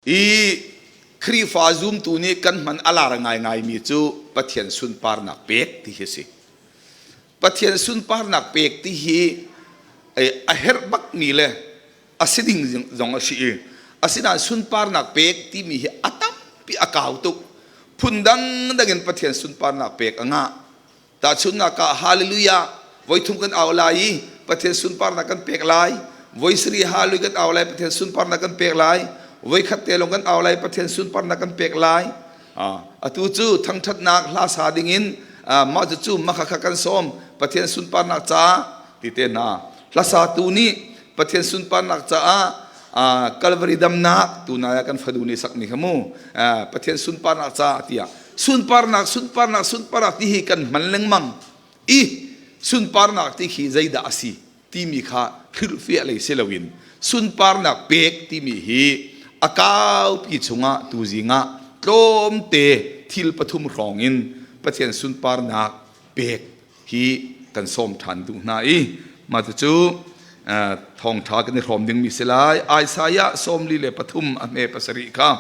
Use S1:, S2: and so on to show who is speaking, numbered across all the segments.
S1: I Khrihfa zumtu nih kan hman a lar ngaingaimi cu Pathian sunparnak pek ti hi a si. Pathian sunparnak pek ti hi a herh bakmi le a si ding zong a si i asinain sunparnak pek timi hi a tampi a kau tuk. Phun dangdang in Pathian sunparnak pek a ngah. Tahchunhnak ah Hallelujah voi thum kan au lai i Pathian sunparnak kan pek lai. Voi sarih Hallelujah kan au lai Pathian sunparnak kan pek lai. Voi khat te lawng kan au lai Pathian sunparnak kan pek lai. Atu cu thangthatnak hla sa ding in mah cu mah kha kan sawm Pathian sunparnak caah ti te hna. Hlasatu nih Pathian sunparnak caah Calvary damnak tunai ah kan fanu nih sakmi kha mu Pathian sunparnak caah tiah sunparnak sunparnak sunparnak ti hi kan hman lengmang i sunparnak ti khi zeidah a si timi kha hrilhfiah lei si loin sunparnak pek timi hi a kaupi chungah tuzing ah tlawmte thil pathum hrawng in Pathian sunparnak pek hi kan sawm ṭhan duh hna i mah cucu thawngṭha kan i hrawm dingmi si lai. Isaiah 43 a hme pasarih kha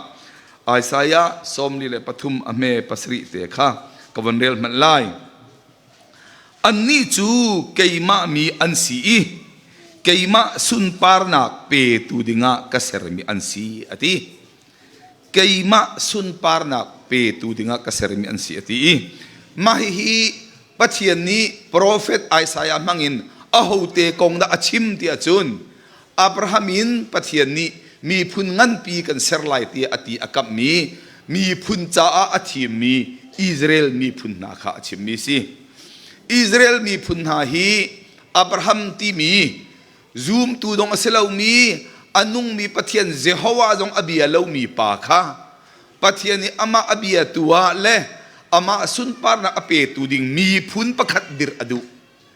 S1: Isaiah 43 a hme pasarih te kha ka von rel hmanh lai. Annih cu keimah mi an si i keimah sunparnak petu dingah ka sermi an si a ti. Keimah sunparnak petu dingah ka sermi an si a ti i mah hihi Pathian nih profet Isaiah hmangin ahote kong dah a chim ti ahcun Abraham in Pathian nih miphun nganpi kan ser lai tiah a ti a kamhmi miphun caah a thimmi Israel miphun hna kha a chimmi si. Israel miphun hna hi Abraham timi Zumtu dong a si lomi, a nungmi Pathian Jehovah zong a bia lomi pa kha Pathian nih amah a biatu ah le amah sunparnak a petu ding miphun pakhat dirh a duh.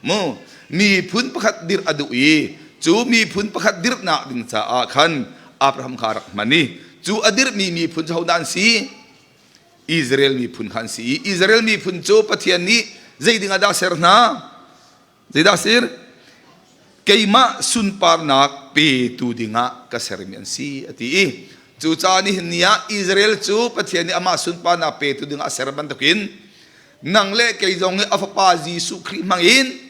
S1: Mu miphun pakhat dirh a duh i cu miphun pakhat dirhnak ding caah khan Abraham kha a rak hman i cu a dirhmi miphun cu hodah an si? Israel miphun kha an si i Israel miphun cu Pathian nih zei ding ah dah a ser hna? Zeidah sir? Keimah sunparnak petu dingah ka sermi an si a ti i cucaah nihin ni ah Israel cu Pathian nih amah sunparnak petu dingah a ser bantukin nang le kei zong nih a fapa Jesuh Khrih hmangin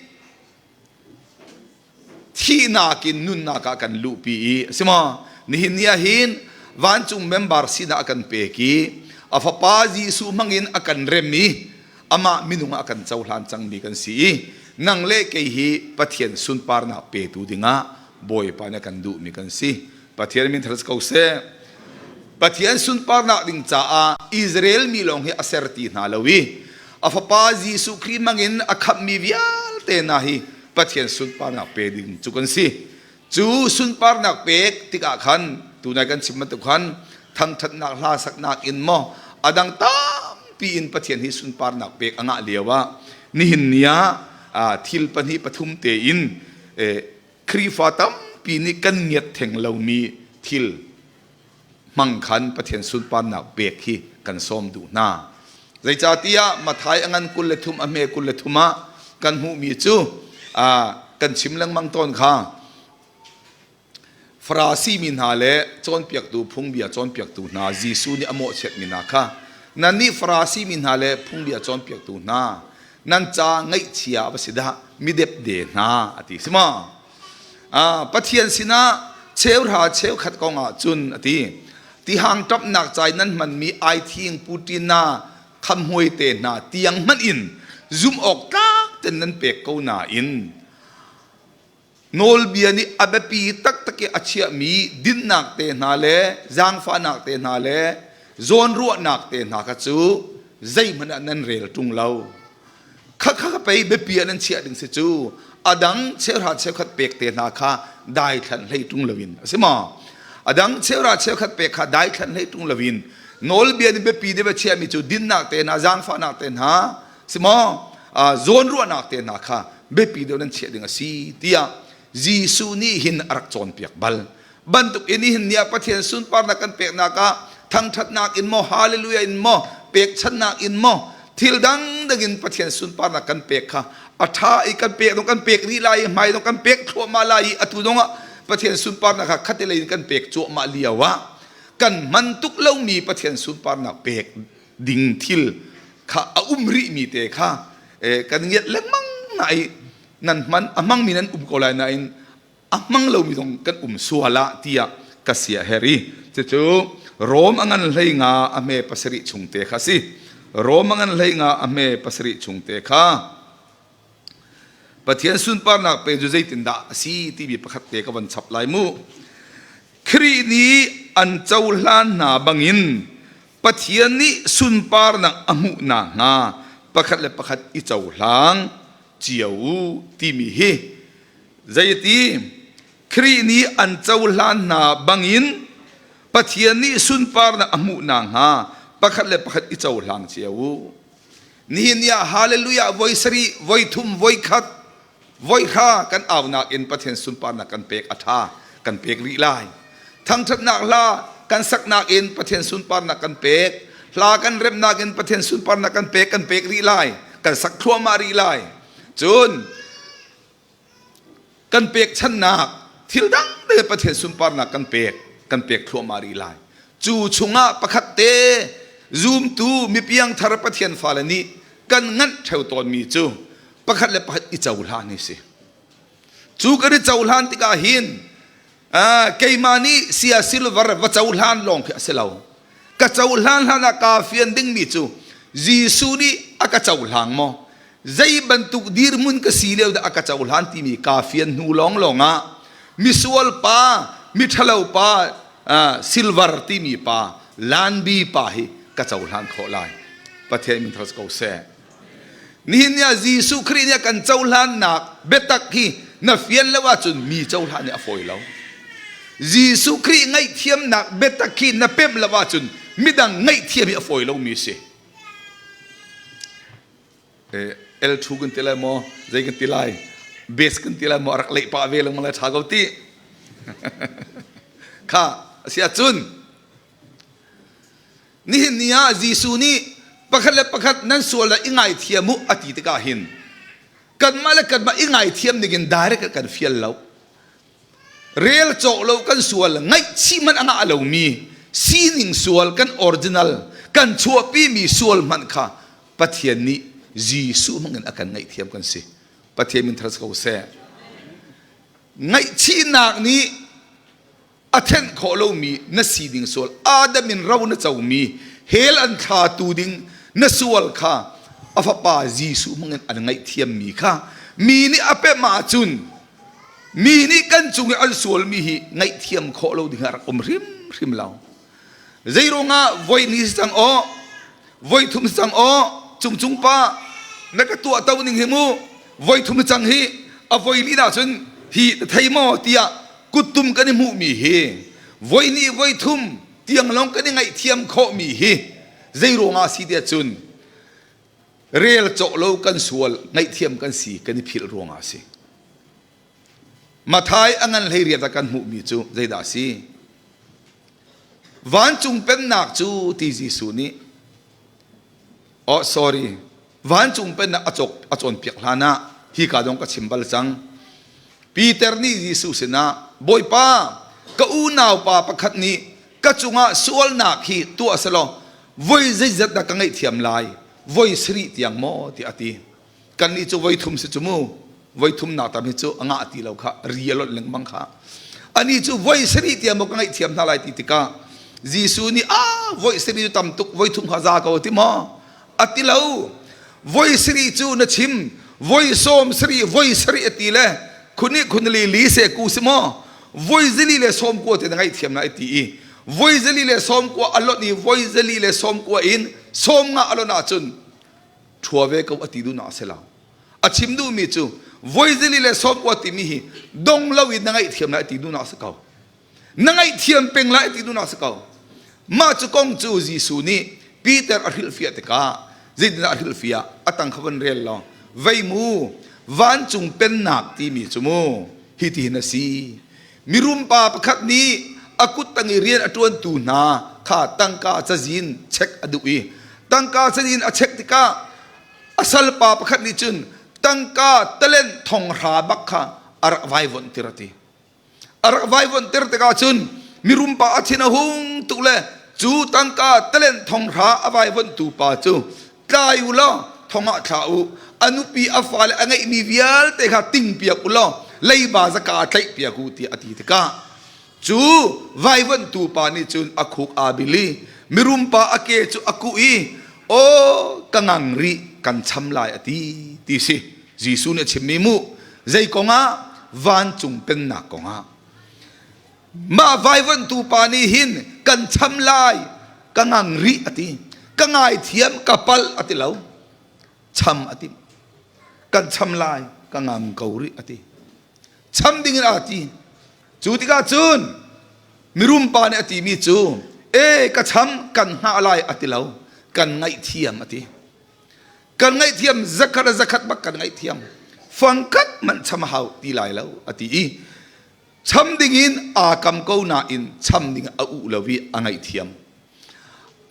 S1: thihnak in nunnak ah kan luhpi i a si maw? Nihin ni ah hin vancung member sinak a kan pek i a fapa Jesuh hmangin a kan rem i amah minung ah a kan cohlan cangmi kan si i nang le kei hi Pathian sunparnak petu dingah Bawipa nih a kan duhmi kan si. Pathian min thar ko seh. Pathian sunparnak ding caah Israel mi lawng hi a ser ti hna lo i a fapa Jesuh Khrih hmangin a khamhmi vialte hna hi Pathian sunparnak pe ding cu kan si. Cu sunparnak pek tikah khan tunai kan chim bantuk khan thangṭhatnak hla saknak in maw a dang tampi in Pathian hi sunparnak pek a ngah lio ah nihin ni ah thil pahnih pathum tein Khrihfa tampi nih kan ngiat theng lomi thil hmang khan Pathian sunparnak pek hi kan sawm duh hna. Zeicahtiah Matthai a ngan 23 a hme 23 ah kan hmuhmi cu kan chim lengmang tawn kha Farasi mi hna le cawnpiaktu phungbia cawnpiaktu hna Jesuh nih a mawhchiatmi hna kha nannih Farasi mi hna le phungbia cawnpiaktu hna nan ca ngaihchia va si dah midepde hna a ti si maw Pathian sinah cheuhra cheukhat kong ah cun a ti. Tihang ṭapnak ca i nan hmanmi aithing puṭina khamhmuai te hna tiang hmanh in zumh awk tlak ten nan pek ko nain nawlbia nih a biapi taktak i a chiahmi dinnak te hna le zaangfahnak te hna le zawnruahnak te hna kha cu zeihmanh ah nan rel ṭung lo. Khakha ka pei biapi ah nan chiah ding si cu a dang cheuhra cheukhat pek te hna kha daithlan hlei ṭung loin a si maw? A dang cheuhra cheukhat pek kha daithlan hlei ṭung loin nawlbia nih biapi deuh a chiahmi cu dinnak te hna, zaangfahnak te hna, si maw? Zawnruahnak te hna kha biapi deuh nan chiah ding a si tiah Jesuh nih hin a rak cawnpiak bal. Bantuk in nihin ni ah Pathian sunparnak kan peknak ah thangṭhatnak in maw hallelujah in maw pekchanhnak in maw thil dangdang in Pathian sunparnak kan pek kha a ṭha i kan pek dong kan pek rih lai i hmai dong kan pek thluahmah lai i atu dong ah Pathian sunparnak kha khatte lei in kan pek cuahmah lio ah. Kan hman tuk lomi Pathian sunparnak pek ding thil kha a um rihmi te kha kan ngiat lengmang na i nan hman a hmangmi nan um ko lai nain a hmang lomi zong kan um sual ah tiah ka sia heri. Cucu Rom a ngan hlei nga a hme pasarih chung te kha si. Rom a ngan hlei nga a hme pasarih chung te kha Pathian sunparnak pe cu zeitindah a si timi pakhat te ka van chap lai mu. Khrih nih an cohlan hna bangin Pathian nih sunparnak a hmuh nakhnga pakhat le pakhat i cohlang cio u timi hi zeiti Khrih nih an cohlan hna bangin Pathian nih sunparnak a hmuh nakhnga pakhat le pakhat i cohlang cio u. Nihin ni ah hallelujah voi sarih, voi thum, voi khat, voi hra kan aunak in Pathian sunparnak kan pek a ṭha, kan pek rih lai. Thangṭhatnak hla kan saknak in Pathian sunparnak kan pek, hla kan remnak in Pathian sunparnak kan pek, kan pek rih lai, kan sak thluahmah rih lai. Cun kan pekchannak thil dang te Pathian sunparnak kan pek kan pek thluahmah rih lai. Cu chungah pakhat te zumtu mipiangthar Pathian fale nih kan nganh ṭheo tawnmi cu pakhat le pakhat i cohlan hi si. Cu kan i cohlan tikah hin keimah nih sia silver va cohlan lawng khi a si lo. Ka cohlan hlan ah kaa fian dingmi cu Jesuh nih a ka cohlang maw? Zei bantuk dirhmun ka si lio dah a ka cohlan timi kaa fian hnu lawnglawng ah misual pa, miṭhalo pa, silver timi pa, lanbi pa hi ka cohlan khawh lai. Pathian min thar ko seh. Nihin ni ah Jesuh Khrih nih a kan cohlannak biatak hi na fian lo ahcun mi cohlan hi a fawi lo. Jesuh Khrih ngaihthiamnak biatak hi na pemh lo ahcun midang ngaihthiam hi a fawi lomi a si. L2 kan ti lai maw zei kan ti lai base kan ti lai maw a rak leh pah ve lengmang lai ṭha ko ti. Kha a si ahcun Nihin ni ah Jesuh nih pakhat le pakhat nan sual le i ngaithiam u a ti tikah hin kanmah le kanmah i ngaithiam dingin direct kan fial lo. Rel cawk lo kan sual ngaihchih hmanh a ngah lomi sining sual kan original kan chuahpimi sual hmanh kha Pathian nih Jesuh hmangin a kan ngaihthiam kan si. Pathian min thar ko seh. Ngaihchihnak nih a thenh khawh lomi na sining sual Adam in ro na comi hell an thlatu ding na sual kha a fapa Jesuh hmangin an ngaihthiammi kha mi nih a pemh ahcun mi nih kan cung i an sualmi hi ngaihthiam khawh lo ding a rak um hrimhrim lo. Zeiruangah voi ni si cang aw voi thum si cang aw cungcung pa na ka tuah to ning hi mu voi thum cang hi a voi li dah cun hi na thei maw tiah kuttum kan i hmuhmi hi voi ni voi thum tiang lawng kan i ngaihthiam khawhmi hi zei ruangah si tiah cun rel cawk lo kan sual ngaihthiam kan si kan i philh ruangah a si. Mathai a ngan hlei riat ah kan hmuhmi cu zeidah a si? Vancung pennak cu ti Jesuh nih oh sorry vancung pennak a cawk a cawnpiak hlan ah hi ka dong ka chim bal cang. Peter nih Jesuh sinah Bawipa ka unau pa pakhat nih ka cungah sualnak hi tuah selaw voi zeizat dah ka ngaihthiam lai voi sarih tiang maw tiah a ti. Kannih cu voi thum si cu mu voi thum nak tam hi cu a ngah ti lo kha ri a lonh lengmang kha ani cu voi sarih tiang maw ka ngaihthiam hna lai ti tikah Jesuh nih a voi sarih cu tam tuk voi thum kha za ko ti maw a ti lo voi sarih cu na chim voi sawm sarih voi sarih a ti le khuni khunli li se ku si maw voi zili le sawm kua te na ngaihthiam na ti i voi zili le sawm kua a lot i voi zili le sawm kua in sawm nga a lon ahcun ṭhua ve ko a ti duhnak a si lo. A chim duhmi cu voi zili le sawmkua timi hi dong lo in na ngaihthiam lai ti duhnak a si ko. Na ngaihthiam peng lai ti duhnak a si ko. Mah cu kong cu Jesuh nih Peter a hrilhfiah tikah zeitindah a hrilhfiah a tang kha von rel law vei mu vancung pennak timi cu mu hi ti hin a si mirum pa pakhat nih a kut tang i rian a ṭuantu hna kha tangka cazin check a duh i tangka cazin a check tikah a salpa pakhat nih cun tangka talent thong hra bak kha a rak vaivonh tir a ti a rak vaivonh tir tikah cun mirum pa a thin a hung. tuk le cu tangka talent thonghra a vaivuanhtu pa cu tlai u law thong ah thla u, a nupi a fale a ngeihmi vialte kha tingpiak u law leiba zaka tlaihpiak u tiah a ti tikah cu vaivuanhtu pa nih cun a khuk aa bil i mirum pa a ke cu a kuh i aw ka ngang rih kan cham lai a ti ti si. Jesuh nih a chimmi mu zei kongah? Vancung pennak kongah. Mah vaivuanhtu pa nih hin kan cham lai, ka ngang rih a ti, ka ngaithiam, ka palh a ti lo, cham a timh. Kan cham lai, ka ngang ko rih a ti, cham ding in aa ti. Cu tikah cun mirum pa nih a timi cu e ka cham kan hngah lai a ti lo, kan ngaihthiam a ti. Kan ngaihthiam zakhat a zakhat bak kan ngaihthiam, fangkhat manh cham a hau ti lai lo a ti i cham ding in aa kam ko nain cham ding a uh lo i a ngaihthiam.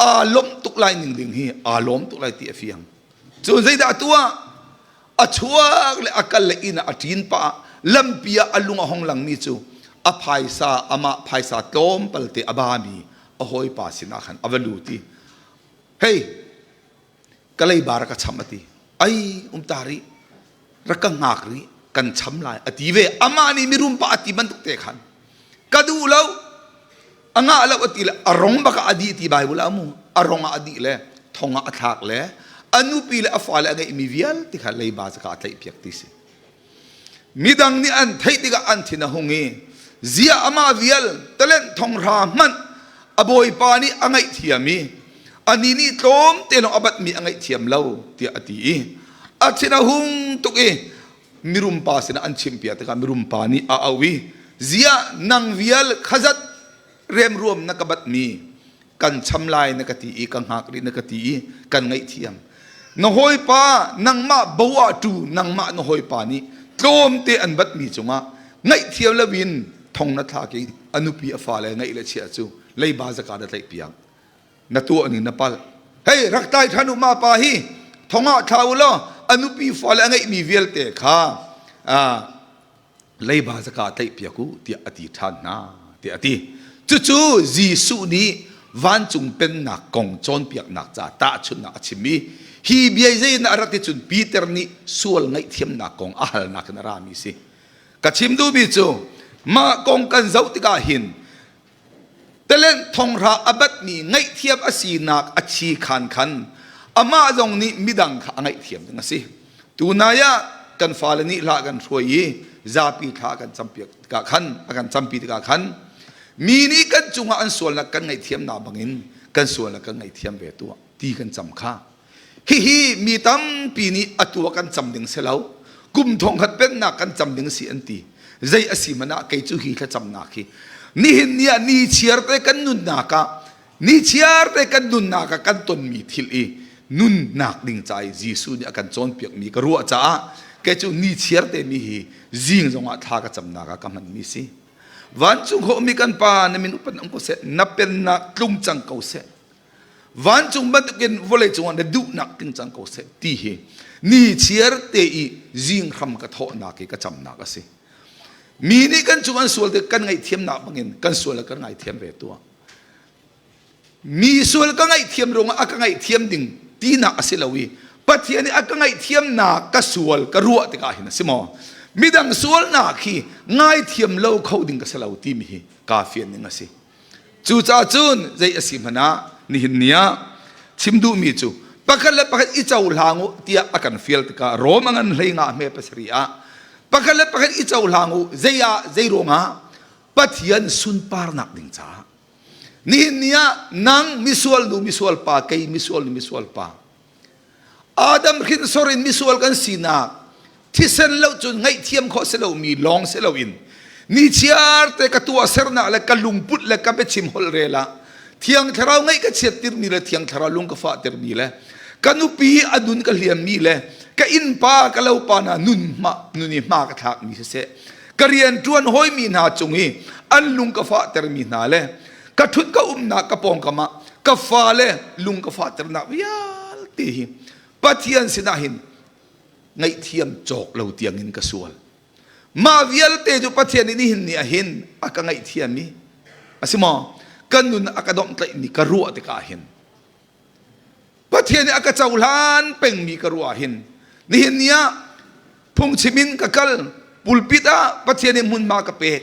S1: Aa lawmh tuk lai ning ding hi, aa lawm tuk lai ti a fiang. Cun zeidah a tuah? A chuak le a kal le inn ah a ṭin pah ah lampi ah a lung a hong langmi cu a phaisa, amah phaisa tlawmpal te a bami a hawipa sinah khan a va lut i hei ka leiba rak ka cham a ti. Ai um ta rih, rak ka hngak rih, kan cham lai a ti ve. Amah nih mirum pa a ti bantuk te khan ka duh lo, a ngah lo a ti le a rong bak ah a dih ti Bible ah mu. A rong ah a dih le thong ah a thlak le a nupi le a fale a ngeihmi vialte kha leiba zaka a tlaih piak ti si. Midang nih an theih tikah an thin a hung i ziah amah vial talent thonghra hmanh a bawipa nih a ngaihthiam i anih nih tlawmte lawng a batmi a ngaihthiam lo tiah a ti i a thin a hung tuk i mirum pa sinah an chimpiak tikah mirum pa nih a auh i ziah nang vial khazat remruam na ka batmi kan cham lai na ka ti i ka hngak rih na ka ti i kan ngaihthiam, na hawipa nangmah bo ah tu nangmah na hawipa nih tlawmte an batmi cungah ngaihthiam loin thong na thlak i a nupi a fale ngeih le chiah cu leiba zaka na tlaih piak, na tuah ning na palh. Hei rak tlai ṭhan u, ma pa hi thong ah thla u law a nupi fale a ngeihmi vialte kha leiba zaka tlaihpiak u tiah a ti ṭhan hna tiah a ti. Cucu Jesuh nih vancung pennak kong cawnpiaknak ca tahchunhnak a chim i hi bia zei in a rat cun Peter nih sual ngaihthiamnak kong a halnak in a rami si. Ka chim duhmi cu mah kong kan zoh tikah hin Talent thonghra a batmi ngaihthiam a sinak a chi khan khan amah zong nih midang kha a ngaihthiam ding a si. Tunai ah kan fale nih hla kan hruai i zapi thla kan campiak tikah khan a kan campi tikah khan mi nih kan cungah an sualnak kan ngaihthiamnak bangin kan sualnak kan ngaihthiam ve tuah ti kan cam kha. Hihi mi tampi nih atu ah kan cam ding si lo, kum thongkhat pennak kan cam ding si an ti. Zei a si hmanh ah kei cu hi thlacamnak hi nihin ni ah ni chiar te kan nunnak ah, ni chiar te kan nunnak ah kan tonmi thil i nunnak ding ca i Jesuh nih a kan cawnpiakmi ka ruah caah kei cu ni chiar te mi hi zing zongah thla ka camnak ah ka hmanmi si. Vancung khawhmi kan Pa, na min upat um ko seh, na pennak tlung cang ko seh, vancung bantukin vawlei cungah na duhnak tling cang ko seh ti hi ni chiar te i zing hram ka thawhnak i ka camnak a si. Mi nih kan cung an sual te kan ngaihthiamnak bangin kan sual kan ngaithiam ve tuah. Mi sual ka ngaihthiam ruangah a ka ngaihthiam ding tinak a si lo i Pathian nih a ka ngaihthiamnak ka sual ka ruah tikah hin a si maw, midang sualnak hi ngaithiam lo kho ding ka si lo timi hi kaa fian ning a si. Cucaah cun zei a si hmanh ah nihin ni ah chim duhmi cu pakhat le pakhat i cohlang u tiah a kan fial tikah Rom a ngan hlei nga hme pasarih ah pakhat le pakhat i cohlang u, zei ah, zei ruangah? Pathian sunparnak ding caah. Nihin ni ah nang misual nu misual pa, kei misual nu misual pa, Adam hrinsor in misual kan sinak thisen lo cun ngaihthiam khawh si lomi lawng si loin nichiar te ka tuahsernak le ka lungput le ka biachim holh rel ah Thiang Thlarau ngaih ka chiattirmi le Thiang Thlarau lung ka fahtermi le ka nupi a nun ka hliammi le ka innpa ka lopa hna nun hma nun i hma ka thlakmi siseh, ka rian ṭuan hawimi hna cung i an lung ka fahtermi hna le ka ṭhut ka umnak ka pawngkam ah ka fale lung ka fahternak vialte hi Pathian sinah hin ngaihthiam cawk lo tiangin ka sual. Mah vialte cu Pathian nih nihin ni ah hin a ka ngaihthiam i a si maw? Kan nun a ka domhtlaihmi ka ruah tikah hin Pathian nih a ka cohlan pengmi ka ruah hin nihin ni ah phungchim in ka kal pulpit ah Pathian nih hmunhma ka pek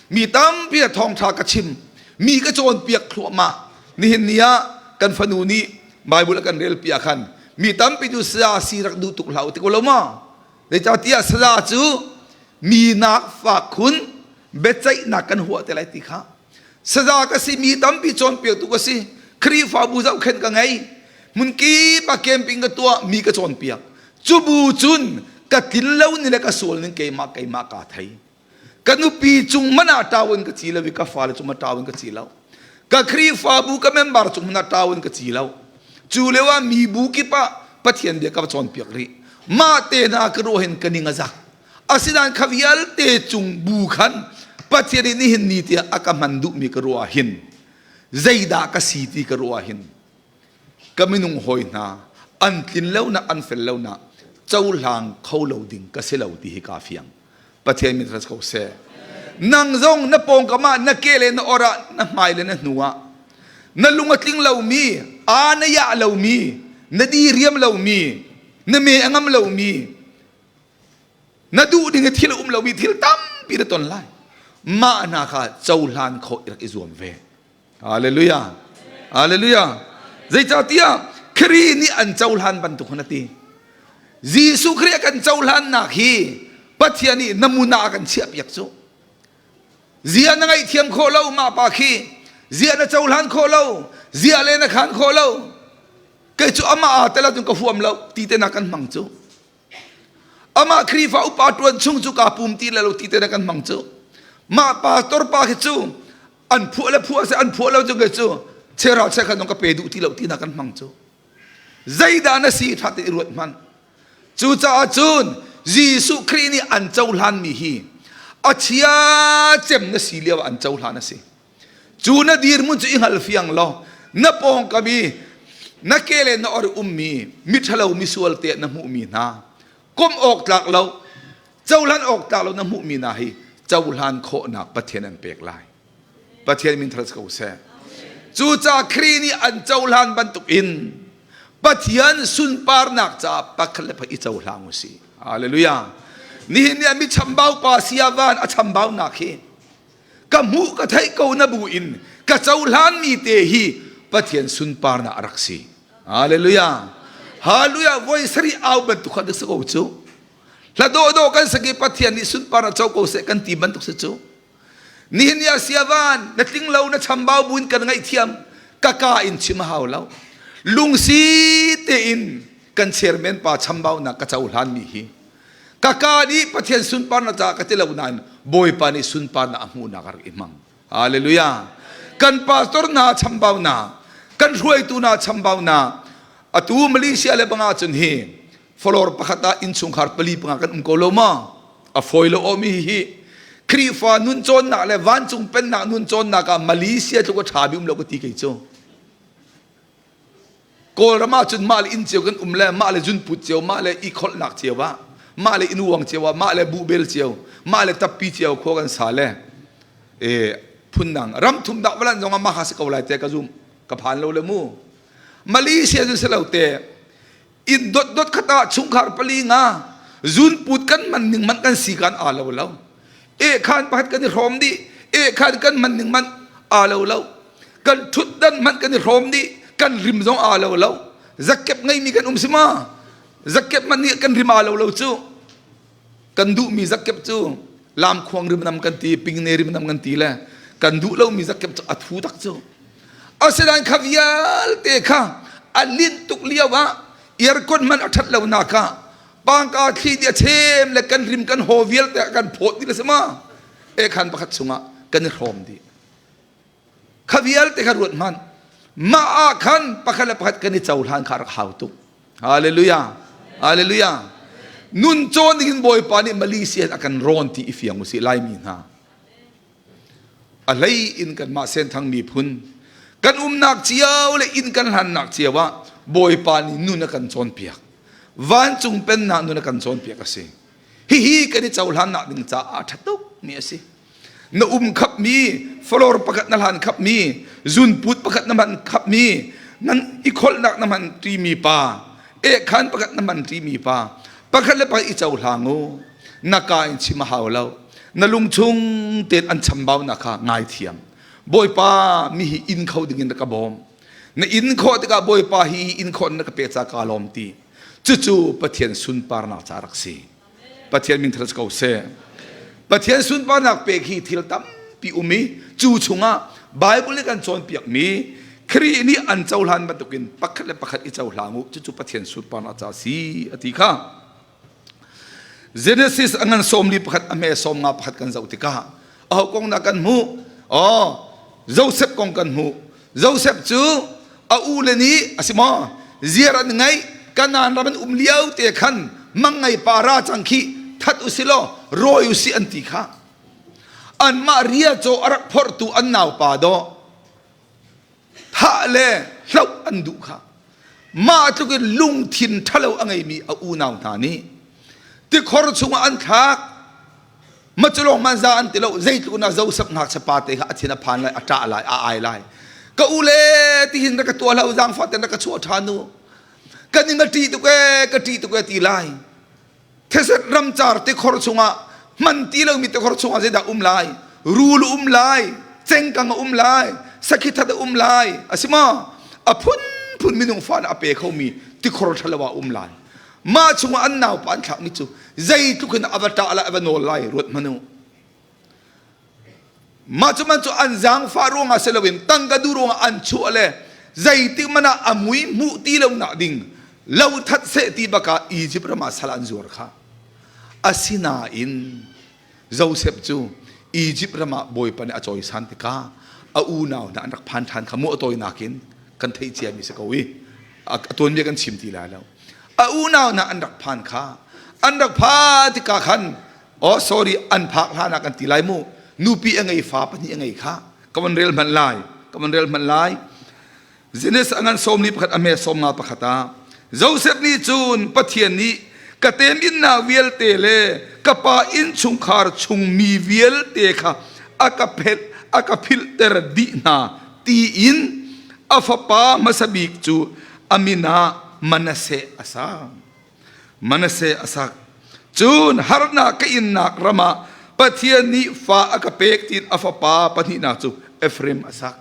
S1: mi tampi a thawngṭha ka chim mi ka cawnpiak thluahmah nihin ni ah kan fanu nih Bible a kan rel piak khan mi tampi cu saya si rak duh tuk hlah u ti ko lo maw zeicahtiah saya cu mi nak fak khun biaceihnak kan huah te lai ti kha Saza ka si mi tampi cawnpiaktu ka si. Khrihfabu zohkhenh ka ngei. Hmunkip ah camping ka tuah mi ka cawnpiak. Cu bu cun ka tlin lo ni le ka sual ning keimah keimah kaa thei. Ka nupi cung hmanh ah ṭau in ka ci lo i ka fale cung ah ṭau in ka ci lo. Ka Khrihfabu ka member cung hmanh ah ṭau in ka ci lo. Cu lio ah mibu kip ah Pathian bia ka va cawnpiak rih. Mah te hna ka ruah hin ka ning a zak. Asinain kha vialte cung bu khan Pathian nih nihin ni tiah a ka hman duhmi ka ruah hin zeidah ka si ti ka ruah hin ka minung hawi hna an tlin lonak an fel lonak cohlang kho lo ding ka si lo ti hi kaa fiang. Pathian min ras ko seh. Nang zong na pawngkam ah na ke le na or ah na hmai le na hnu ah na lung a tling lomi aa na yah lomi na diriam lomi na me a ngam lomi Na duh ding i thil a um lomi thil tampi na ton lai. Mah hna kha cohlan khawh i rak i zuam ve. Hallelujah. Hallelujah. Zeicahtiah Khrih nih an cohlan bantuk khan a ti. Jesuh Khrih a kan cohlannak hi Pathian nih namuna a kan chiahpiak cu. Zia na ngaihthiam khawh lo mah pa khi. Zia na cohlan khawh lo. Zia le na khan khawh lo. Kei cu amah aa tel ahcun ka huam lo ti te na kan hmang cu. Amah Khrihfa upa ṭuan chung cu kaa pum ti le lo ti te na kan hmang cu. Mah pastor pa khi cu an phuah le phuah seh an phuah lo cu kei cu chera che khan ka pe duh ti lo ti na kan hmang cu. Zeidah na si ṭha te i ruat hmanh. Cucaah cun Jesuh Khrih nih an cohlanmi hi a chia cem na si lio ah an cohlan a si. Cu na dirhmun cu i hngal fiang law na pawngkam i na ke le na or ummi miṭhalo misual te na hmuhmi hna komh awk tlak lo cohlan awk tlak lo na hmuhmi hna hi cohlan khawhnak Pathian an pek lai. Pathian min thar ko seh. Cucaah Khrih nih an cohlan bantuk in Pathian sunparnak caah pakhat le pakhat i cohlang u sih. Hallelujah. Nihin ni ah mi chambau pa siavan a chambaunak hi ka hmuh ka theih ko na bu in ka cohlanmi te hi Pathian sunparnak a rak si. Hallelujah. Hallelujah. Voi sarih au bantuk kha si ko cu. Hla dawh kan saki Pathian nih sunparnak co ko seh kan ti bantuk si cu. Nihin ni ah siavan na tling lo na chambau buin kan ngaihthiam ka ka in chim a hau lo. Lungsi tein kan chairman pa chambaunak ka cohlanmi hi Ka ka nih Pathian sunparnak caah ka ti lo nain Bawipa nih sunparnak a hmuhnak a rak i hmang. Hallelujah. Kan pastor hna chambaunak, kan hruaitu hna chambaunak, atu Malaysia le bangah cun hi floor pakhat ah innchungkhar pali panga kan um ko lo ma? A fawi lo omi hi Khrihfa nun cawnnak le vancung pennak nun cawnnak ah Malaysia tluk a ṭha mi um lo ka ti kei cu. Kawlram ahcun mah le inn cio kan um le mah le zunput cio, mah le i kholhnak cio ah, mah le inn cio ah, mah le buhbel cio, mah le tappi cio khua kan sa le e phundang ram thum dak valan zong ah mah kha si ko lai te ka zum ka phan lo le mu Malaysia cu si lo te inn dot dot khat ah chungkhar pali nga zunput kan man ning man kan si kan aa lo lo e khan pakhat kan i hrawm dih e khan kan man ning man aa lo lo kan ṭhutdan hmanh kan i hrawm dih kan rim zong aa lo lo zakkep ngeimi kan um si ma zakkep hmanh nih kan rim aa lo lo cu kan duhmi zakkep cu lamkhuang rimnam kan ti pingne rimnam kan ti le kan duh lomi zakkep cu a thu tak cu asinain kha vialte kha a linh tuk lio ah aircon hmanh a ṭhat lo nak ah pangka thli nih a chem le kan rim kan haw vialte a kan phawt dih le si ma ekhan pakhat chungah kan i hrawm dih Kha vialte kha ruat hmanh. Mah ah khan pakhat le pakhat kan i cohlan kha rak hau tuk. Hallelujah. Hallelujah. Nun cawn ding in Bawipa nih Malaysia a kan rawn ti i fiang usih Laimi hna. A hlei in kanmah Senthang miphun kan umnak cio le inn kan hlannak cio ah Bawipa nih nun a kan cawnpiak. Vancung pennak nun a kan cawnpiak a si. Hihi kan i cohlannak ding caah a ṭha tuk mi a si. Na um khapmi, floor pakhat na hlan khapmi, zunput pakhat na hman khapmi, nan i kholhnak na hman ṭimi pa, ehkhan pakhat na hman ṭimi pa, pakhat le pakhat i cohlang u. Na ka in chim a hau lo. Na lungchung tein an chambaunak kha ngaithiam. Bawipa mi hi inn kho dingin na ka bawm. Na inn khawh tikah Bawipa hi inn khawh na ka pek ca kaa lawm ti. Cucu Pathian sunparnak ca rak si. Pathian min thar ko seh. Pathian sunparnak pek hi thil tampi um i cu chungah Bible nih kan cawnpiakmi Khrih nih an cohlan bantukin pakhat le pakhat i cohlang u cucu Pathian sunparnak ca si a ti kha. Genesis a ngan sawmli pakhat a hme sawm nga pakhat kan zoh tikah aho kong dah kan hmuh? Oh, Joseph kong kan hmuh. Joseph cu a u le nih a si maw ziar an ngeih Kanaan ram an um lio te khan mangngei pa ra cang khi that u si law rawi u si an ti kha anmah ria caw a rak phorhtu an naupa dawh thah le hloh an duh kha mah tluk in lungthin ṭhalo a ngeimi a unau hna nih tikhor chungah an thlak Maculong man za an ti lo zeitluk na Joseph ngakchia pa te kha a thin a phan lai a ṭah lai a ai lai ka u le tihin rak ka tuah hlah u zaangfah ten rak ka chuah ṭhan u kan in ka ṭih tuk ee ka ṭih tuk ee ti lai theset ramcar tikhor chungah hman ti lomi tikhor chungah zeidah um lai rul um lai cengkang a um lai sakhi that a um lai a si ma a phunphun minung fa a pe khomi tikhor ṭhalo ah um lai mah chungah an naupa an thlakmi cu zeitluk in a va ṭah lai a va nawl lai ruat hmanh u mah cu man cu an zaangfah ruangah si loin tangka duh ruangah an chuah le zeitik man ah a mui hmuh ti lo nak ding lo that seh ti bakah Egypt ram ah sal an zuar kha asinain Joseph cu Egypt ram ah Bawipa nih a cawisan tikah a unau hna an rak phan ṭhan kha mu a tawinak in kan theih ciami si ko i a tuanbia kan chim ti lai lo. A unau hna an rak phan kha an rak phan tikah khan oh sorry an phak hlan ah kan ti lai mu nupi a ngei fa pahnih a ngei kha ka van rel hmanh lai ka van rel hmanh lai Genesis a ngan sawm li pakhat a hme sawm nga pakhat ah Joseph nih cun Pathian nih ka teminnak vialte le ka pa innchungkhar chung mi vialte kha a ka phelh a ka philhter dih hna tiin a fapa hmasa bik cu a min ah Manasseh a sak. Manasseh a sak. Cun harnak ka innak ram ah Pathian nih fa a ka pek tiin a fapa pahnihnak cu Ephraim a sak.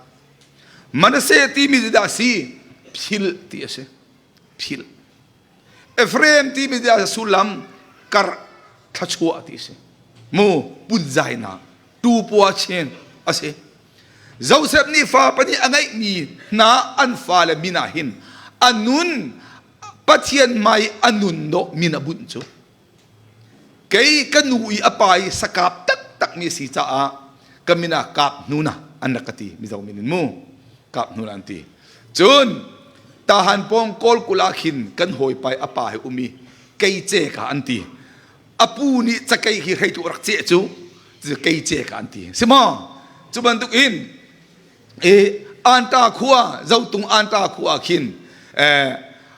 S1: Manasseh timi cu dah si? Philh ti a si. Philh. Ephraim timi dah sullam karh thluachuah ti a si. Mu punzainak tupua chen a si. Joseph nih fa pahnih a ngeihmi hna an fale min ah hin a nun Pathian hmai a nun dawh min a bunh cu. Kei ka nu i a pa i sakap taktakmi a si caah ka min ah kap hnuna an rak ka ti Mizo min in mu kap hnuna an ti. Cun tahan pawng kawl kul ah khin kan hawipa i a pa he um i kei ce ka an ti. A pu nih cakei hi hreitu rak ceh cu kei ce ka an ti. Si maw? Cu bantuk in i Anta khua Zotung Anta khua khin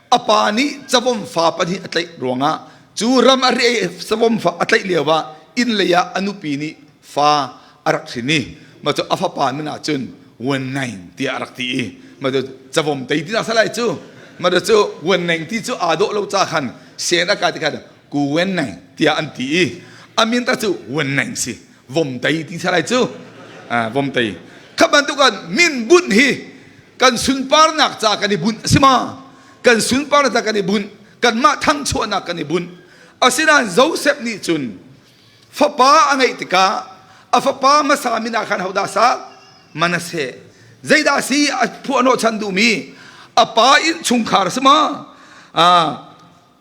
S1: a pa nih cavom fa pahnih a tlaih ruangah cu ram a re savom fa a tlaih lio ah inn lei ah a nupi nih fa a rak hrin i mah cu a fapa min ah cun wan naing tiah a rak ti i mah cu cavom tei ti salai cu mah cu wan naing ti cu aa dawh lo ca khan sen a ka ti khan ku wan naing tiah an ti i a min ta cu wan naing si vomtei ti salai cu vomtei kha bantuk ah min bunh hi kan sunparnak ca kan i bunh a si ma kan sunparnak ca kan i bunh kanmah thangchuahnak kan i bunh asinain Joseph nih cun fapa a ngeih tikah a fapa hmasa min ah khan hodah sa Manasseh zeidah si a phuah hnawhchan duhmi a pa innchungkhar si ma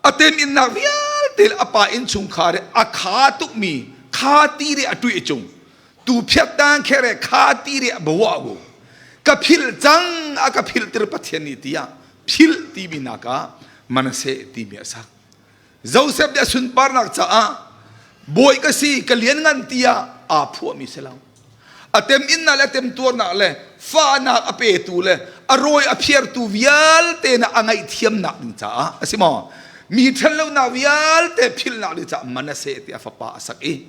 S1: a teminnak vialte le a pa innchungkhar i a kha tukmi kha ti re a tuih cung tu phiat tan khere kha ti re a bawa bu ka philh cang a ka philh tir pathian nih tiah philh timi nak ah Manasseh timi a sak Joseph nih a sunparnak caah bawi ka si ka lian ngan tiah aa phuahmi si lo A teminnak le a temtuarnak le fahnak a petu le a rawi a phiartu vialte na a ngaihthiamnak ding caah a si maw? Mi ṭhatlonak vialte philhnak ding caah Manasseh ti a fapa a sak i.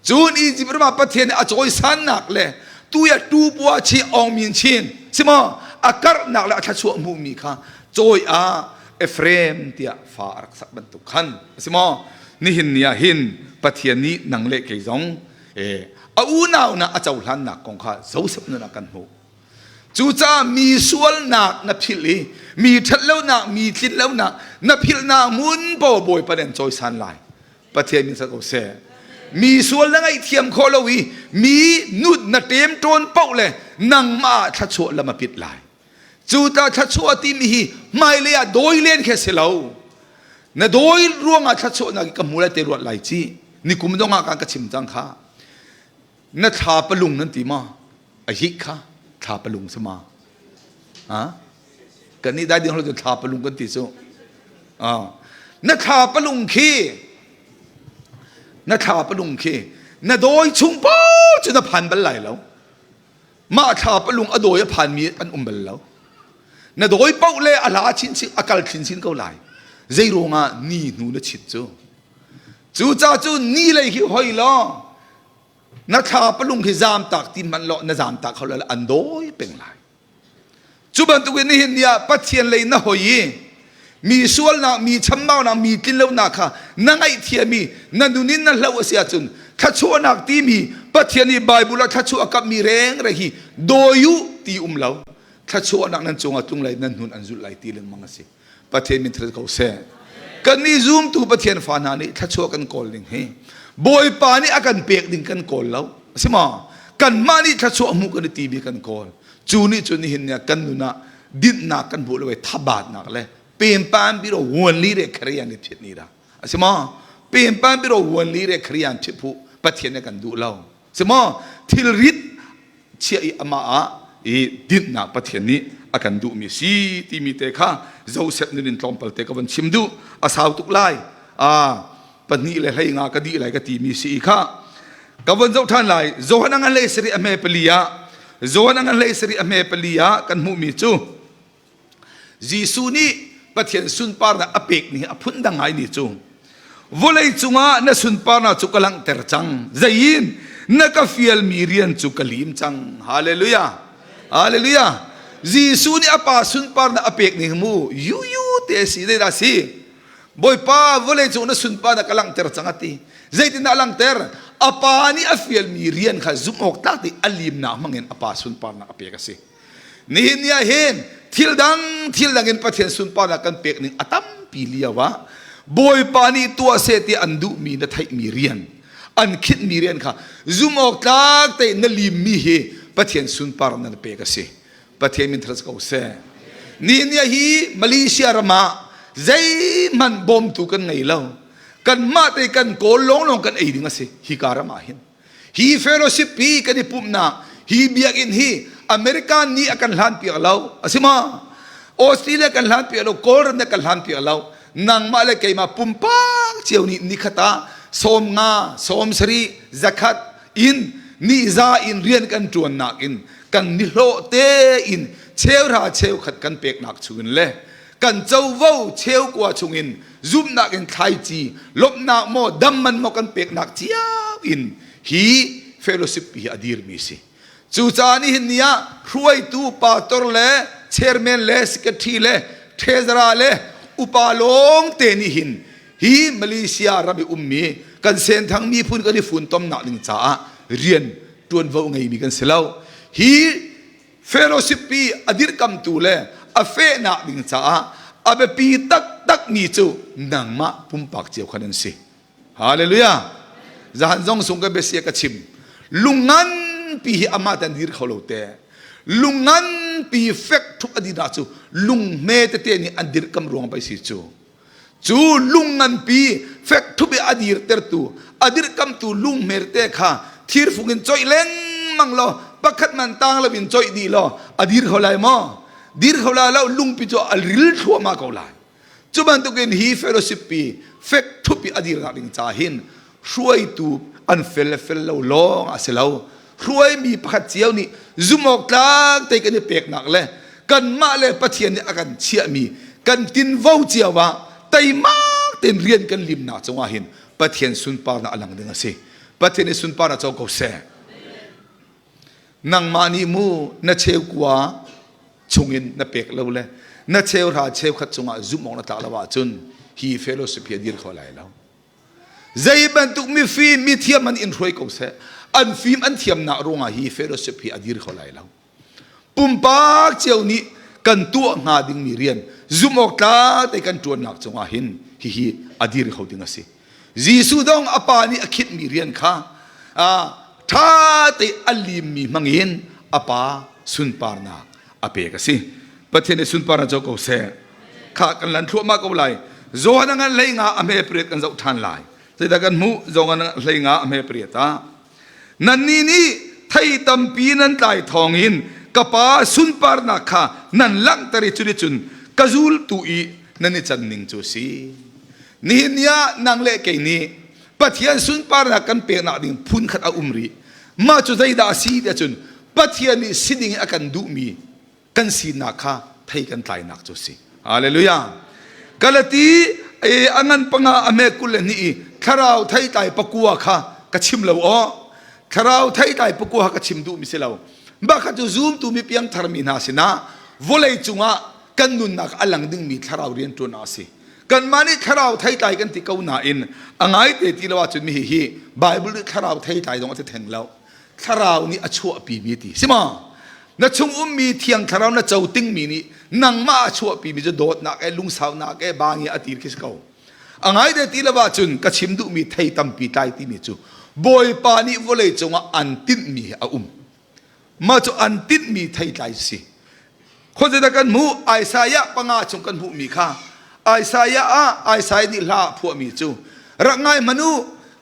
S1: Cun Izipt ram ah Pathian nih a cawisannak le tuya tu pua chi ong min chin sima a karhnak le a thluachuah hmuhmi kha cawi ah Ephraim tiah fa a rak sak bantuk khan a si maw? Nihin ni ah hin Pathian nih nang le kei zong a unau na a cohlannak kong kha Joseph nun ah kan hmuh. Cucaah mi sualnak na philh i mi ṭhatlonak, mi tlinlonak na philhnak hmun paoh Bawipa nih an cawisan lai. Pathian min sak ko seh. Mi sual na ngaihthiam khawh lo i mi nut na ṭemṭawn paoh le nangmah ah thluachuah lam a pit lai. Cu ta thluachuah timi hi hmailei ah dawi len khi a si lo. Na dawi ruangah thluachuahnak ka hmu lai te ruat lai ci. Nikum dong ah kan ka chim cang kha. Na thla palung nan ti ma? A hik kha thla palung si ma? Ha? Kan nih dai ding hlo thla palung kan ti cu. Na thla palung khi na thla palung khi na dawi chung paoh cu na phan bal lai lo. Mah thla palung a dawi a phanmi an um bal lo. Na dawi paoh le a hla chinchin a kal chinchin ko lai. Zei ruangah ni hnu na chit cu? Cucaah cu ni lei hi hoi law na thla palung hi zaam tak ti hmanh law na zaam tak kho lo an dawi peng lai. Cu bantukin nihin ni ah Pathian lei na hoi i mi sualnak, mi chambaunak, mi tlinlonak kha na ngaihthiam i na nun in na hloh a si ahcun thluachuahnak timi Pathian nih Bible ah thluachuah a kamhmi rengreng hi dawi u ti um lo. Thluachuahnak nan cungah tlung lai nan hnun an zulh lai ti lengmang a si. Pathian min thil ko seh. Kannih zumtu Pathian fa hna nih thluachuah kan kawl ning hi Bawipa nih a kan pek ding kan kawl lo. A si maw? Kanmah nih thluachuah hmuh kan i timi kan kawl. Cu nih cun nihin ni ah kan nun ah dinhnak kan hmuh lo i thabatnak le pempan biro huan li re kharian i phit ni da. A si maw? Pempan biro huan li re kharian phit phu Pathian nih kan duh lo. Si maw? Thilrit chiah i amah ah i dinhnak Pathian nih a kan duhmi si timi te kha Joseph nun in tlawmpal te ka van chim duh. A sau tuk lai. Ah, pahnih le hlei nga ka dih lai ka timi si i kha ka von zoh ṭhan lai. Johan a ngan hlei sarih a hme pali ah Johan a ngan hlei sarih a hme pali ah kan hmuhmi cu Jesuh nih Pathian sunparnak a pek ni a phun dang ngai ni cu vawlei cungah na sunparnak cu ka langhter cang zeiin na ka fialmi rian cu ka lim cang hallelujah hallelujah Jesuh nih a pa sunparnak a pek ning mu yu yu te si zeidah si Bawipa vawlei cung na sunparnak ka langhter cang a ti zeitindah a langhter a pa nih a fialmi rian kha zumh awk tlak ti a limnak hmangin a pa sunparnak a pek a si Nihin ni ah hin thil dang thil dang in Pathian sunparnak kan pek ning a tampi lio ah Bawipa nih tuah seh ti an duhmi na theihmi rian an khinhmi rian kha zum awk tlak tein na limmi hi Pathian sunparnak na pek a si. Pathian min thras ko seh. Nihin ni ah hi Malaysia ram ah zeihmanh bawmtu kan ngei lo. Kanmah te kan kawl lawnglawng kan ei ding a si hi ka ram ah hin. Hi fellowship hi kan i pumhnak hi biakinn hi America nih a kan hlan piak lo a si ma? Australia kan hlan piak lo, Kawlram nih kan hlan piak lo. Nangmah le keimah pumpak cio nih nikhat ah 50, 70, 100 in ni za in rian kan ṭuannak in kan nihlawh te in cheuhra cheukhat kan peknak chungin le kan covo cheukua chungin zumhnak in thlaici lawmhnak maw damman maw kan peknak cio in hi fellowship hi a dirmi si cucaah nihin ni ah hruaitu pastor le chairman le secretary le treasurer le upa lawng te nih hin hi Malaysia ram i ummi kan senthang miphun kan i funtomnak ding caah rian tuanvo ngeimi kan si lo hi Fellowship pi a dirkamtu le a fehnak ding caah a biapi taktakmi cu nangmah pumpak cio khan an si. Hallelujah. Zahan zong sung ka biasia ka chim. Lung nganpi hi amah tan dir kho lo te. Lung nganpi fek thuk a dir cu lung hme tete nih an dirkam ruang pai si cu. Cu lung nganpi fek thup i a dirtertu, a dirhkamtu lung hmerte kha thirfung in coih lengmang law pakhat man tang loin coih dih law a dir kho lai maw? Dir kho lai lo, lungpi cu a ril thluahmah ko lai. Cu bantukin hi fellowship pi fek thup i a dirnak ding ca hin hruaitu an fel le fel lo lawng a si lo. Hruaimi pakhat cio nih zumhawk tlak te kan i peknak le kanmah le Pathian nih a kan chiahmi kan tinvo cio ah teimak tein rian kan limnak cungah hin Pathian sunparnak a lang ding a si. Pathian i sunparnak co ko seh. Nangmah nih mu na cheukua chungin na pek lo le na cheuhra cheukhat cungah zumh awk na tlak lo ahcun hi fellowship hi a dir kho lai lo. Zei bantuk mifim mithiam an in hruai ko seh an fim an thiamnak ruangah hi fellowship hi a dir kho lai lo. Pumpak cio nih kan tuah hnga dingmi rian zumh awk tlak te kan ṭuannak cungah hin hihi a dir kho ding a si. Jesuh dong a pa nih a khinhmi rian kha ṭha te a limmi hmangin a pa sunparnak a pek a si. Pathian nih sunparnak co ko seh. Kha kan lan thluahmah ko lai. Johan a ngan hlei nga a hme pariat kan zoh ṭhan lai. Zeidah kan hmuh? Johan a ngan hlei nga a hme pariat ah Nannih nih thei tampi nan tlai thawngin ka Pa sunparnak kha nan langhter i cuticun ka zultu i nan i can ning cu a si. Nihin ni ah nang le kei nih Pathian sunparnak kan peknak ding phun khat a um rih. Mah cu zeidah a si tiah cun Pathian nih si ding in a kan duhmi kan sinak kha thei kan tlainak cu si. Hallelujah. Galati a ngan panga a me 22 i thlarau theitlai pakua kha ka chim lo aw. Thlarau theitlai pakua kha ka chim duh mi si lo. Mah kha cu zumtu mi piangthar mi hna sinah vawlei cungah kan nunnak a lang dingmi thlarau rian ṭuan a si. Kanmah nih thlarau theitlai kan ti ko nain a ngaite ti lo ahcun mi hi Bible nih thlarau theitlai zong a ti theng lo. Thlarau nih a chuahpimi ti si ma? Na chung ummi thiang thlarau na co tingmi nih nangmah a chuahpimi cu dawtnak e lungsaunak e bangi a ti khi si ko. A ngai te ti lo ahcun ka chim duhmi thei tampi tlai timi cu Bawipa nih vawlei cungah an tinhmi hi a um. Mah cu an tinhmi theitlai si. Khuazei kan hmuh? Isaiah panga chung kan hmuhmi kha Isaiah ah Isaiah nih hla a phuahmi cu rak ngai hmanh u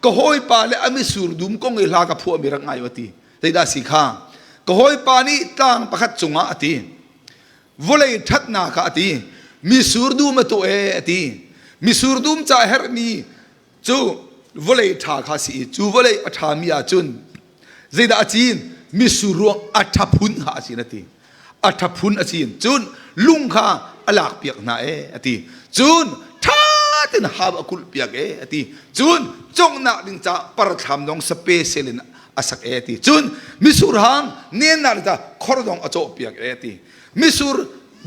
S1: ka hawipa le a misur dum kong i hla ka phuahmi rak ngai u a ti. Zeidah si kha? Ka hawipa nih tlang pakhat cungah a ti. Vawlei ṭhatnak ah a ti. Misur dum a tuah e a ti. Misur dum ca herhmi cu vawlei ṭha kha si i cu vawlei a ṭhami ahcun zeidah a cin misur ruang a ṭha phun kha a cin a ti a ṭha phun a cin cun lung kha a lak piak hna e a ti cun ṭha tein hau a kulh piak e a ti cun conghnak ding ca parthlam zong special in a sak e a ti cun misur hang nennak ding ca khor zong a cawh piak e a ti misur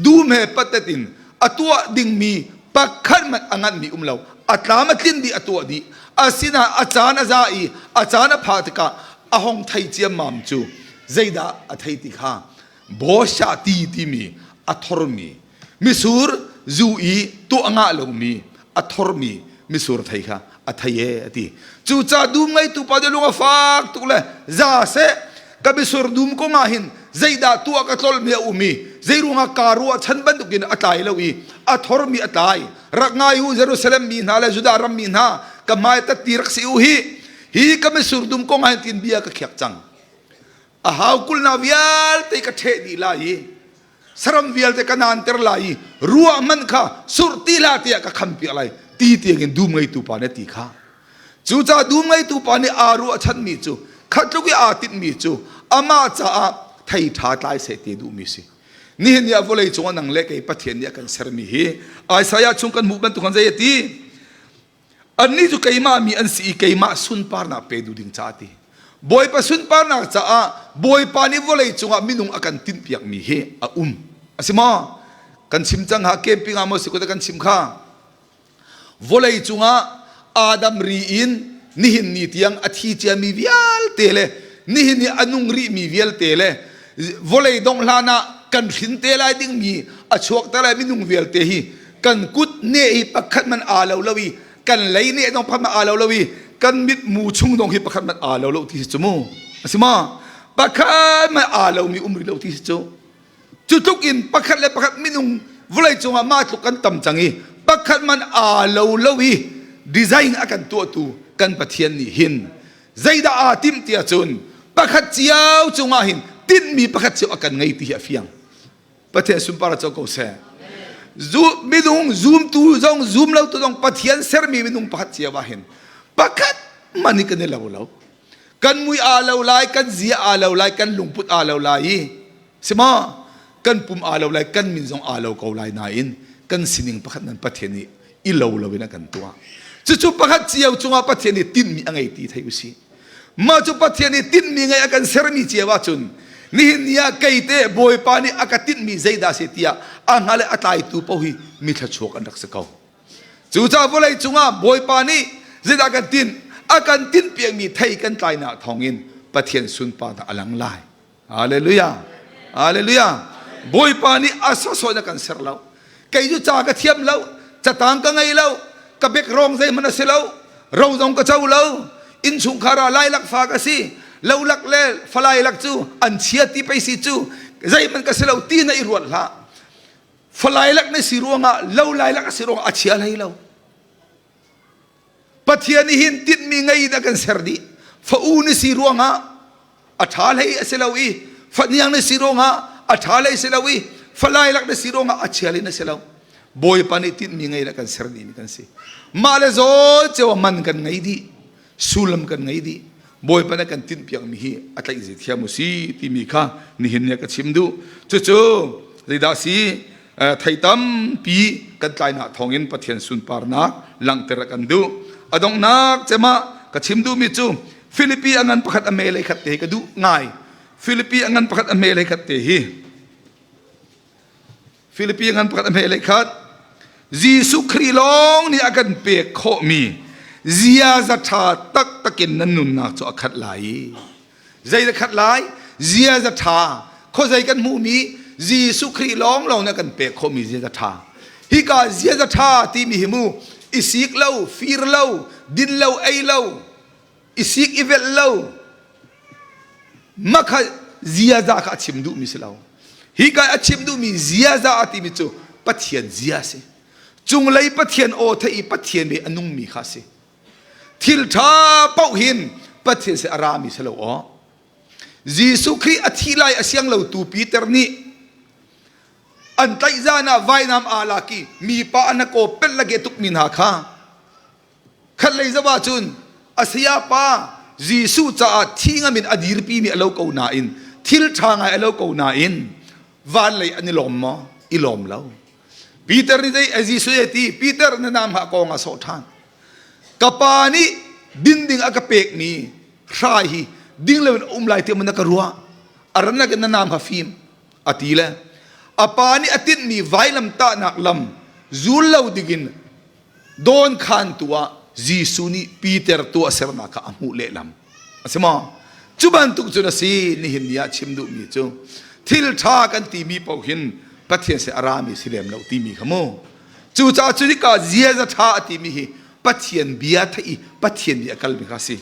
S1: dum he patet in a tuah dingmi pakhat hmanh a nganhmi um lo a tlam a tlin dih a tuah dih asinain a caan a za i a caan a phah tikah a hong thei ciammam cu zeidah a thei ti kha bawsha ti timi a thormi misur zu i tuah ngah lomi a thormi misur thei kha a thei e a ti cucaah dum ngeitu pa lung a fak tuk le za seh ka misur dum kong ah hin zeidah tuah ka tlolmi a um i zeiruangah kaa ruahchan bantukin a tlai lo i a thormi a tlai rak ngai u Jerusalem mi hna le Judah ram mi hna ka hmai tatti rak si u hi hi ka misur dum kong ah hin tin bia ka khiak cang a hau kulnak vialte ka ṭheh dih lai i saram vialte ka naanter lai i ruah hmanh kha surh ti hlah tiah ka khampiak lai ti tiangin dum ngeitu pa nih a ti kha cucaah dum ngeitu pa nih aa ruahchanmi cu khatluk i aa tinhmi cu amah caah thei ṭha tlai seh ti duhmi si nihin ni ah vawlei cungah nang le kei Pathian nih a kan sermi hi Isaiah chung kan hmuh bantuk khan zei a ti Annih cu keimah mi an si i keimah sunparnak pe duh ding caah ti. Bawipa sunparnak caah Bawipa nih vawlei cungah minung a kan tinhpiakmi hi a um. A si maw? Kan chim cang ha camping ah maw si ko kan chim kha. Vawlei cungah Adam ri in nihin ni tiang a thi ciami vialte le nihin ni a nung rihmi vialte le vawlei dongh hlan ah kan hrin te lai dingmi a chuak te lai minung vialte hi kan kut ne hi pakhat man aa lo lo i kan lei ne dong pakhat man aa lo lo i kan mit mu chung dong hi pakhat man aa lo lo ti si cu mu a si ma pakhat man aa lo mi um rih lo ti si cu cu tluk in pakhat le pakhat minung vawlei cungah mah tluk kan tam cang i pakhat man aa lo lo i design a kan tuahtu kan Pathian nih hin zeidah aa timh tiah cun pakhat cio cungah hin tinhmi pakhat cio a kan ngei ti hi a fiang Pathian sunpar co ko seh. Zu, minung zumtu zong zum lo tu zong Pathian sermi minung pakhat cio ah hin pakhat man hi kan i lo lo. Kan mui aa lo lai, kan zia aa lo lai, kan lungput aa lo lai i sima kan pum aa lo lai, kan min zong aa lo ko lai nain kan sining pakhat nan Pathian nih i lo lo in a kan tuah. Cucu pakhat cio cungah Pathian nih tinhmi a ngei ti thei usih. Mah cu Pathian nih tinhmi ngei a kan sermi cio ahcun nihin ni ah kei te Bawipa nih a ka tinhmi zeidah a si tiah a hngal i a tlaitu paoh hi mi thluachuak an rak si ko. Cucaah vawlei cungah Bawipa nih zeidah kan tinh? A kan tinhpiakmi thei kan tlainak thawngin Pathian sunparnak a lang lai. Hallelujah. Hallelujah. Bawipa nih a sawsawh in a kan ser lo. Kei cu ca ka thiam lo, catang ka ngei lo, ka background zeihmanh a si lo, ro zong ka co lo, innchungkhar ah lailak fa ka si, lolak le falai lak cu an chia ti pei si cu zeihmanh ka si lo ti na i ruat hlah. Falai lak na si ruangah lo lailak a si ruangah a chia hlei lo. Pathian nih hin tinhmi ngei in a kan ser dih. Fa u na si ruangah a ṭha hlei a si lo i fahniang na si ruangah a ṭha hlei si lo i falai lak na si ruangah a chia hlei na si lo. Bawipa nih tinhmi ngei in a kan ser dihmi kan si. Mah le zawl cio man kan ngei dih, sullam kan ngei dih. Bawipa nih kan tinhpiakmi hi a tlaih zei thiam u si timi kha nihin ni ah ka chim duh. Cucu zeidah si? Thei tampi kan tlainak thawngin Pathian sunparnak langhter a kan duh. A donghnak cem ah ka chim duhmi cu Filipi a ngan pakhat a me lei khat te hi ka duh ngai. Filipi a ngan pakhat a me lei khat te hi Filipi a ngan pakhat a me lei khat Jesuh Khrih lawng nih a kan pek khawhmi ziaza ṭha taktak in nan nunnak cu a khat lai i Zei na khat lai? Ziaza ṭha. Khuazei kan hmuhmi Jesuh Khrih lawnglawng nih a kan pek khawhmi ziaza ṭha. Hika ziaza ṭha timi hi mu i sik lo, fir lo, din lo, ei lo, i sik i velh lo, mah kha ziaza kha a chim duhmi si lo. Hika a chim duhmi ziaza a timi cu Pathian zia a si. Cunglei Pathian aw theih i Pathian i a nungmi kha a si. Thil ṭha paoh hin Pathian sin a rami si lo aw. Jesuh Khrih a thih lai a siang lotu Peter nih an tlaih zan ah vainam aa lak i mipa an a kaw pelh lak i a tukmi hna kha khatlei zoh ahcun a sayapa Jesuh caah thi ngam in a dirpimi a lo ko nain thil ṭha ngai a lo ko nain van lei an i lawm maw? I lawm lo. Peter nih zei Jesuh a ti Peter na nam hlah kong a sawh ṭhan ka pa nih din ding a ka pekmi hrai hi ding loin a um lai tiah na ka ruah a rannak in na nam kha fim a ti le a pa nih a tinhmi vailam tahnak lam zul lo dingin dawn khantu ah Jesuh nih Peter tuahsernak kha a hmuh lehlam a si maw cu bantuk cun a si nihin ni ah chim duhmi cu thil ṭha kan timi paoh hin Pathian sin a rami si lem lo timi kha mu cucaah cu hika ziaza ṭha a timi hi Pathian bia theih i Pathian nih a kalmi kha a si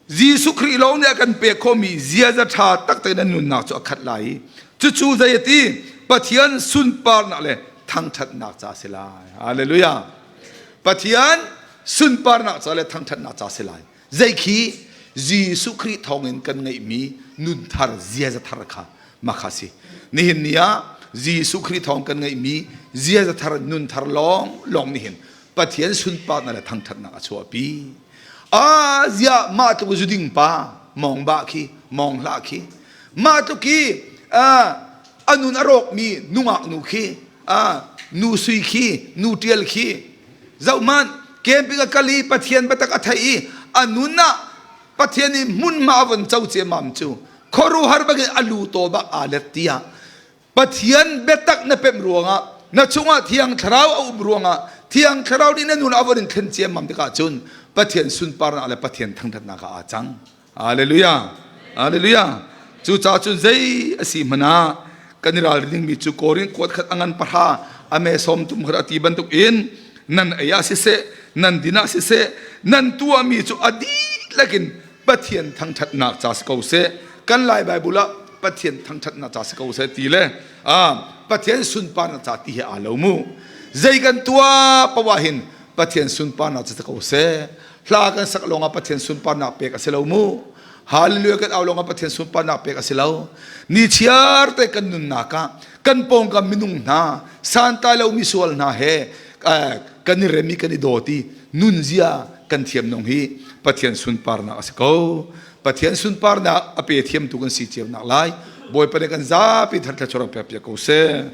S1: Jesuh Khrih lawng nih a kan pek khawhmi ziaza ṭha taktak in an nunnak cu a khat lai i cucu zei a ti Pathian sunparnak le thangṭhatnak ca si lai. Hallelujah. Pathian sunparnak ca le thangṭhatnak ca si lai. Zei khi Jesuh Khrih thawngin kan ngeihmi nun thar ziaza thar kha makha si. Nihin ni ah Jesuh Khrih thawng kan ngeihmi ziaza thar nun thar lawng lawng nihin Pathian sunparnak le thangṭhatnak a chuahpi. A ziah mah tluk zuding pa mong ba khi mong hlah khi mah tluk khi a nun a rawkmi nungak nu khi nu sui khi nu tial khi zohman camping a kal i Pathian biatak a thei i a nun ah Pathian i hmunhma a von co ciammam cu khuaruahhar bangin a lu taw bak aa let tiah Pathian biatak na pemh ruangah na chungah Thiang Thlarau a um ruangah Thiang Thlarau nih na nun a von in thlen ciammam tikah cun Pathian sunparnak le Pathian thangṭhatnak ah aa cang. Hallelujah. Hallelujah. Cucaah cun zei a si hmanh ah kan i ralrin dingmi cu Korin kuat khat a ngan pahra a me sawm tum khat a ti bantuk in nan ei ah siseh nan din ah siseh nan tuahmi cu a dihlak in Pathian thangṭhatnak ca si ko seh kan Lai Baibal ah Pathian thangṭhatnak ca si ko seh ti le Pathian sunparnak ca ti he aa lo mu zei kan tuah poah hin Pathian sunparnak ca si ko seh hla kan sak lawngah Pathian sunparnak pek a si lo mu Hallelujah kan au lawngah Pathian sunparnak pek a si lo ni chiar te kan nunnak ah kan pawngkam minung hna santlai lo misual hna he kan i rem i kan i dawt i nunzia kan thiam nung hi Pathian sunparnak a si ko. Pathian sunparnak a pe thiamtu kan si cio nak lai. Bawipa nih kan zapi thar thluachuah pek piak ko seh.